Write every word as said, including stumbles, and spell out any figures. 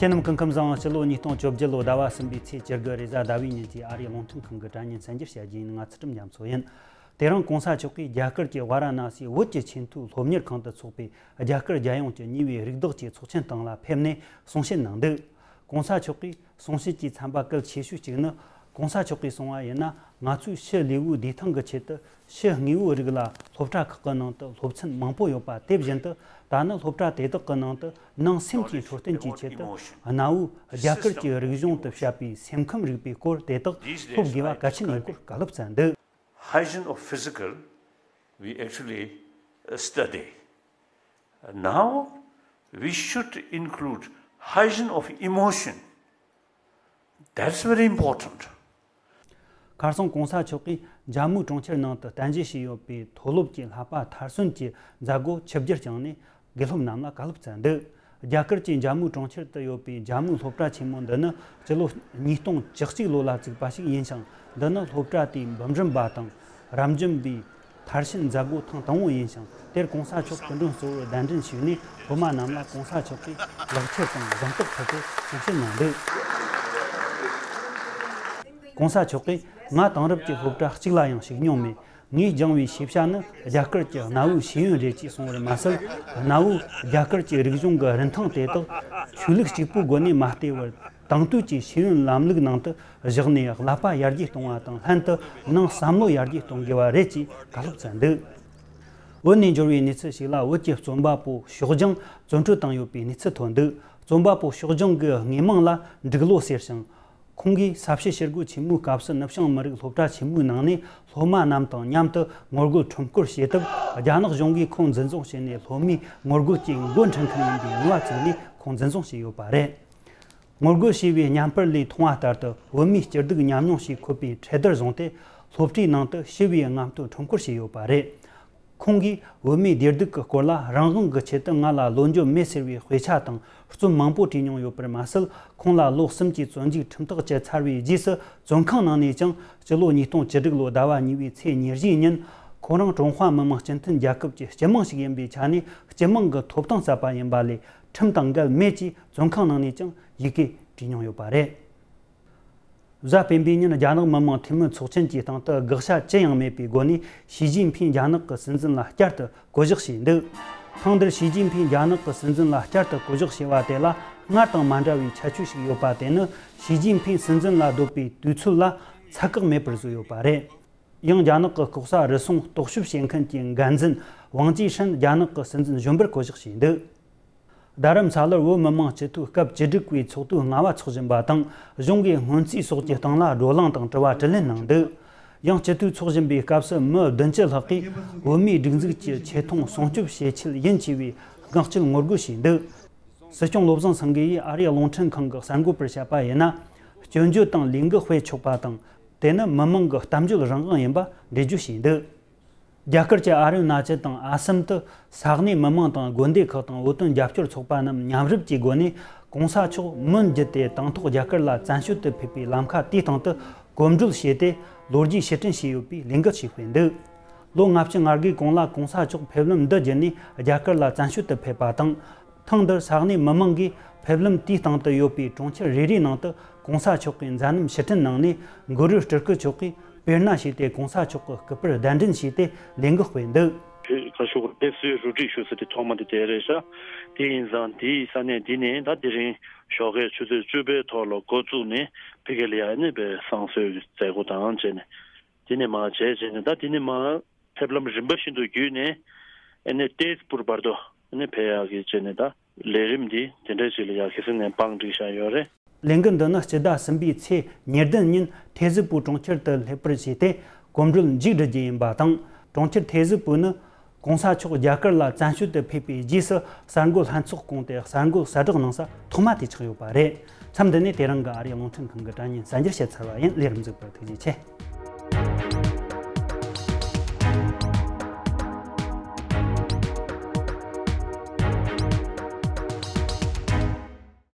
ཁྱེད་རྣམས་སྐུ་ཁམས་བཟང་། སྤྱི་ལོ་ཉིས་སྟོང་བཅོ་བརྒྱད་ལོ་ཟླ་བ་གསུམ་པའི་ཚེས་བཅུ་དགུ་རེས་གཟའ་ཟླ་བའི་ཉིན་གྱི་ཨ་རིའི་རླུང་འཕྲིན་ཁང་གི་དྲ་བརྙན་གསར་འགྱུར་བཤད་རྒྱུ་ཡིན། ང་ཚུལ་ཁྲིམས་རྒྱ་མཚོ་ཡིན། དེ་རིང་གོང་ས་མཆོག་གིས་རྒྱ་གར་གྱི་ཝཱ་ར་ཎ་སིའི་བོད་ཀྱི་ཆེས་མཐོའི་སློབ་གཉེར་ཁང་དུ་འཚོགས་པའི་རྒྱ་གར་རྒྱལ་ཡོངས་ཀྱི་ཉེ་བའི་རིགས་བདག་ཅེས་ཚོགས་ཆེན་སྟེང་ལ་ཕེབས་ནས་གསུང་བཤད་གནང་འདུག་གོང་ས་མཆོག་གིས་གསུང་བཤད་ཀྱི་ཚན་པ་གལ་ཆེ་ཤོས་གཅིག་ནི། གོང་ས་མཆོག་གིས་གསུངས་པ་ཡིན་ན། ང་ཚོས་ཕྱི་ལུས་པོའི་བདེ་ཐང་གི་ཆེད་དུ། ཕྱི་དངོས་པོའི་རིགས་ལ་སློབ་གྲྭ་ཁག་གི་ནང་དུ་སློབ་ཚན་མང་པོ་ཡོད་པ་དེ་བཞིན་དུ། ད་ནི་སློབ་གྲྭ་དེ་དག་གི་ནང་དུ་ནང་སེམས་ཀྱི་འཕྲོད་བསྟེན་གྱི་ཆེད་དུ་གནའ་བོའི་རྒྱ་གར་གྱི་རིག་གཞུང་དུ་བཤད་པའི་སེམས་ཁམས་རིག་པའི་སྐོར་དེ་དག་སློབ་དགོས་པ་གལ་ཆེན་ཡིན་སྐོར་བཀའ་སློབ་སྩལ་འདུག Hygiene of physical, we actually uh, study. Now, we should include hygiene of emotion. That's very important. ཁར་སང་གོང་ས་མཆོག་གིས་འཇར་མུ་གྲོང་ཁྱེར་ནང་དུ་རྟེན་གཞི་བྱས་ཡོད་པའི་མཐོ་སློབ་ཀྱི་བསླབ་པ་མཐར་སོན་གྱི་མཛད་སྒོ་ཆིབས་བསྒྱུར་བསྐྱངས་ནས་དགེ་སློབ་རྣམས་ལ་བཀའ་སློབ་སྩལ་འདུག་རྒྱ་གར་གྱི་འཇར་མུ་གྲོང་ཁྱེར་དུ་ཡོད་པའི་འཇར་མུ་སློབ་གྲྭ་ཆེན་མོ་འདི་ནི་སྤྱི་ལོ་ཉིས་སྟོང་བཅུ་གཅིག་ལོ་ལ་བཙུགས་པ་ཞིག་ཡིན་ཞིང་། འདི་ནི་སློབ་གྲྭ་དེའི་འབུམ་རམས་པ་དང་རབ་འབྱམས་པའི་མཐར་ཕྱིན་མཛད་སྒོ་ཐེངས་དང་པོ་ཡིན་ཞིང་། དེར་གོང་ས་མཆོག་སྐུ་མགྲོན་གཙོ་བོར་གདན་འདྲེན་ཞུས་ནས་སློབ་མ་རྣམས་ལ་གོང་ས་མཆོག་གིས་ལག་ཁྱེར་དང་གཟེངས་རྟགས་ཕུལ་ཏེ་གསུང་བཤད་གནང་འདུག་གོང་ས་མཆོག་གིས་ང་དེང་རབས་ཀྱི་སློབ་གྲྭ་གཅིག་ལ་ཡང་ཞུགས་མྱོང་མེད། ངས་སྦྱངས་པའི་ཤེས་བྱ་ནི་རྒྱ་གར་གྱི་གནའ་བོའི་ཤེས་ཡོན་རེད་ཅེས་གསུངས་པར་མ་ཟད། གནའ་བོའི་རྒྱ་གར་གྱི་རིག་གཞུང་གི་རིན་ཐང་དེ་དག་ཆོས་ལུགས་གཅིག་པུའི་སྒོ་ནས་མ་སྟེར་བར། དེང་དུས་ཀྱི་ཤེས་ཡོན་ལམ་ལུགས་ནང་དུ་བཞག་ནས་བསླབ་པ་ཡར་རྒྱས་གཏོང་བ་དང་ལྷན་དུ་ནང་བསམ་བློ་ཡར་རྒྱས་གཏོང་དགོས་པ་རེད་ཅེས་བཀའ་སློབ་སྩལ་འདུག་བོད་ནས་འབྱོར་བའི་གནས་ཚུལ་ཞིག་ལ། བོད་ཀྱི་རྩོམ་པ་པོ་ཞོགས་ལྗང་བཙོན་གྲོལ་བཏང་ཡོད་པའི་གནས་ཚུལ་ཐོན་འདུག་རྩོམ་པ་པོ་ཞོགས་ལྗང་གི་དངོས་མིང་ལ་འབྲུག་ལོ་ཟེར་ཞིང་། ཁོང་གིས་ས་བྱི་ཞི་རྒོལ་ཆེན་མོའི་སྐབས་སུ་ནུབ་བྱང་མི་རིགས་སློབ་གྲྭ་ཆེན་མོའི་ནང་ནས་སློབ་མ་རྣམས་དང་མཉམ་དུ་ངོ་རྒོལ་ཁྲོམ་སྐོར་བྱས་སྟབས། རྒྱ་ནག་གཞུང་གིས་ཁོང་འཛིན་བཟུང་བྱས་ནས་སློབ་མའི་ངོ་རྒོལ་གྱི་འགོ་འཁྲིད་མཁན་ཡིན་པའི་ནུས་པ་བཙུགས་ནས་ཁོང་འཛིན་བཟུང་བྱས་ཡོད་པ་རེད། ངོ་རྒོལ་བྱས་པའི་བརྙན་པར་ལས་མཐོང་བ་ལྟར་དུ། བོད་མིའི་སྐྱིད་སྡུག་ཉམས་མྱོང་ཞེས་འཁོད་པའི་ཁྲལ་དར་བཟུང་སྟེ། སློབ་གྲྭའི་ནང་དུ་ཞི་བའི་རྔམ་སྟོན་ཁྲོམ་སྐོར་བྱས་ཡོད་པ་རེད། ཁོང་གིས་བོད་མིའི་བདེ་སྡུག་གི་སྐོར་ལ་རང་དབང་གི་ཆེད་དུ་ང་ལ་ལོ་འགྱོད་མེད་ཟེར་བའི་དཔེ་ཆ་དང་རྩོམ་མང་པོ་བྲིས་མྱོང་ཡོད་པར་མ་ཟད། ཁོང་ལ་ལོ་གསུམ་གྱི་བཙོན་འཇུག་ཁྲིམས་ཐག་བཅད་ཚར་བའི་རྗེས་སུ། བཙོན་ཁང་ནང་ནས་ཀྱང་སྤྱི་ལོ་ཉིས་སྟོང་བཅུ་དྲུག་ལོ་ཟླ་བ་གཉིས་པའི་ཚེས་ཉེར་བཞིའི་ཉིན། ཁོ་རང་ཀྲུང་ཧྭ་མི་དམངས་སྤྱི་མཐུན་རྒྱལ་ཁབ་ཀྱི་སྤྱི་དམངས་ཤིག་ཡིན་པའི་ཆ་ནས་སྤྱི་དམངས་ཀྱི་ཐོབ་ཐང་གསབ་པ་ཡིན་པ་ལས། ཁྲིམས་དང་འགལ་མེད་ཅེས་བཙོན་ཁང་ནང་ནས་ཀྱང་ཡི་གེ་བྲིས་མྱོང་ཡོད་པ་རེད། གཟའ་སྤེན་པའི་ཉིན། རྒྱ་ནག་མི་དམངས་འཐུས་མི་ཚོགས་ཆེན་གྱི་སྟེང་དུ་དགག་བྱ་ཅི་ཡང་མེད་པའི་སྒོ་ནས་ཞི་ཅིན་ཕིང་རྒྱ་ནག་གི་སྲིད་འཛིན་ལ་བསྐྱར་དུ་བསྐོ་གཞག་བྱས་འདུག་ཐེངས་འདིར་ཞི་ཅིན་ཕིང་རྒྱ་ནག་གི་སྲིད་འཛིན་ལ་བསྐྱར་དུ་བསྐོ་གཞག་བྱས་པ་དེ་ལ་སྔར་དང་མ་འདྲ་བའི་ཁྱད་ཆོས་ཤིག་ཡོད་པ་དེ་ནི། ཞི་ཅིན་ཕིང་སྲིད་འཛིན་ལ་འདོད་པའི་དུས་ཚོད་ལ་ཚད་བཀག་མེད་པར་བཟོས་ཡོད་པ་རེད། ཡང་རྒྱ་ནག་གི་ལྐོག་ཟ་རུལ་སུངས་རྟོག་ཞིབ་བྱེད་མཁན་གྱི་འགན་འཛིན་ཝང་ཅི་ཧྲན་རྒྱ་ནག་གི་སྲིད་འཛིན་གཞོན་པར་བསྐོ་གཞག་བྱས་འདུག་རྡ་རམ་ས་ལར་བོད་མི་མང་སྤྱི་འཐུས་སྐབས་བཅུ་དྲུག་པའི་ཚོགས་དུས་ལྔ་པ་འཚོགས་བཞིན་པ་དང་། གཞུང་གི་སྔོན་རྩིས་སོགས་ཀྱི་སྟེང་ལ་བགྲོ་གླེང་དང་དྲི་བ་དྲིས་ལན་གནང་འདུག་ཡང་སྤྱི་འཐུས་འཚོགས་བཞིན་པའི་སྐབས་སུ་མི་བདུན་ཅུ་ལྷག་གིས་བོད་མིའི་སྒྲིག་འཛུགས་ཀྱི་ཆེ་མཐོང་སྲུང་སྐྱོབ་བྱེད་ཆེད་ཡིན་ཞེས་པའི་དགག་བྱར་ངོ་རྒོལ་བྱས་འདུག་སྲིད་སྐྱོང་བློ་བཟང་སེང་གེ་ཡིས་ཨ་རིའི་རླུང་འཕྲིན་ཁང་གི་གསར་འགོད་པར་བཤད་པ་ཡིན་ན། སྐྱོན་བརྗོད་དང་ལས་འགུལ་སྤེལ་ཆོག་པ་དང་། དེ་ནི་མི་མང་གི་གཏམ་བརྗོད་རང་དབང་ཡིན་པ་འགྲེལ་བརྗོད་བྱས་འདུག་རྒྱ་གར་གྱི་ཨ་རུ་ན་ཅལ་དང་ཨ་སམ་དུ་ས་གནས་མི་མང་དང་དགོན་སྡེ་ཁག་དང་བོད་དོན་རྒྱབ་སྐྱོར་ཚོགས་པ་རྣམས་མཉམ་རུབ་ཀྱི་སྒོ་ནས་གོང་ས་མཆོག་མུ་མཐུད་དེ་དང་ཐོག་རྒྱ་གར་ལ་བཙན་བྱོལ་དུ་ཕེབས་པའི་ལམ་ཁ་དེའི་སྟེང་དུ་གོམ་བགྲོད་བྱས་ཏེ་ལོ་རྒྱུས་ཕྱིར་དྲན་བྱས་ཡོད་པའི་ལས་འགུལ་ཞིག་སྤེལ་འདུག་ལོ་ལྔ་བཅུ་ང་དགུའི་གོང་ལ་གོང་ས་མཆོག་ཕེབས་ལམ་འདི་བརྒྱུད་ནས་རྒྱ་གར་ལ་བཙན་བྱོལ་དུ་ཕེབས་པ་དང་། ཐེངས་འདིར་ས་གནས་མི་མང་གིས་ཕེབས་ལམ་དེའི་སྟེང་དུ་ཡོད་པའི་གྲོང་ཁྱེར་རེ་རེའི་ནང་དུ་གོང་ས་མཆོག་གི་མཛད་རྣམ་ཕྱིར་དྲན་གནང་ནས། གུ་རུ་སྤྲུལ་སྐུ་མཆོག་གིས་དཔེར་ན་བྱས་ཏེ་གོང་ས་མཆོག་གི་སྐུ་པར་གདན་འདྲེན་བྱས་ཏེ་ལས་འགུལ་སྤེལ་འདུག་བོད་ཁ་ཤོག་ཕེབས་བསུའི་རུ་སྒྲིག་ཞུ་ས་དེ་ཐོག་མ་དེ་དེ་རེད་ཤག་དེ་ཡིན་ཙང་དེའི་ས་གནས་འདི་ནས་ད་དེ་རིང་ཞོགས་ཀའི་ཆུ་ཚོད་བཅུ་པའི་ཐོག་ལ་འགོ་བཙུགས་ནས་ཕ་གི་ལ་ཡ་ནས་བསང་གསོལ་གྱི་མཛད་སྒོ་དང་བཅས་ནས། དེ་ནས་མར་བྱས་བྱས་ནས་ད་དེ་ནས་མར་ཕེབས་ལམ་རིམ་པ་བཞིན་དུ་བརྒྱུད་ནས་ཨ་ནི་ཏེ་ཟི་པུར་བར་དུ་ཨ་ནི་ཕེབས་ཡག་གི་བྱས་ནས་ད་ལས་རིམ་འདི་དེ་འདྲ་ཞིག་ལ་ཡ་གལ་སྲིད་ནས་བང་བསྒྲིགས་བཞག་ཡོད་རེད། ལས་འགུལ་འདི་ནི་སྤྱི་ཟླ་གསུམ་པའི་ཚེས་ཉེར་བདུན་ཉིན་ཏེ་ཟི་པུར་གྲོང་ཁྱེར་དུ་སླེབས་པར་བྱས་ཏེ་གོམ་བགྲོད་མཇུག་སྒྲིལ་རྒྱུ་ཡིན་པ་དང་། གྲོང་ཁྱེར་ཏེ་ཟི་པུར་ནི་གོང་ས་མཆོག་རྒྱ་གར་ལ་བཙན་བྱོལ་དུ་ཕེབས་པའི་རྗེས་སུ་གསར་འགོད་ལྷན་ཚོགས་བསྐོངས་ཏེ་གསར་འགོད་གསལ་བསྒྲགས་གནང་ས་ཐོག་མ་དེ་ཆགས་ཡོད་པ་རེད། མཚམས་འདི་ནས་དེ་རིང་གི་ཨ་རིའི་རླུང་འཕྲིན་ཁང་གི་དྲ་བརྙན་གསར་འགྱུར་བཤད་ཚར་བ་ཡིན། ལས་རིམ་གཟིགས་པར་ཐུགས་རྗེ་ཆེ།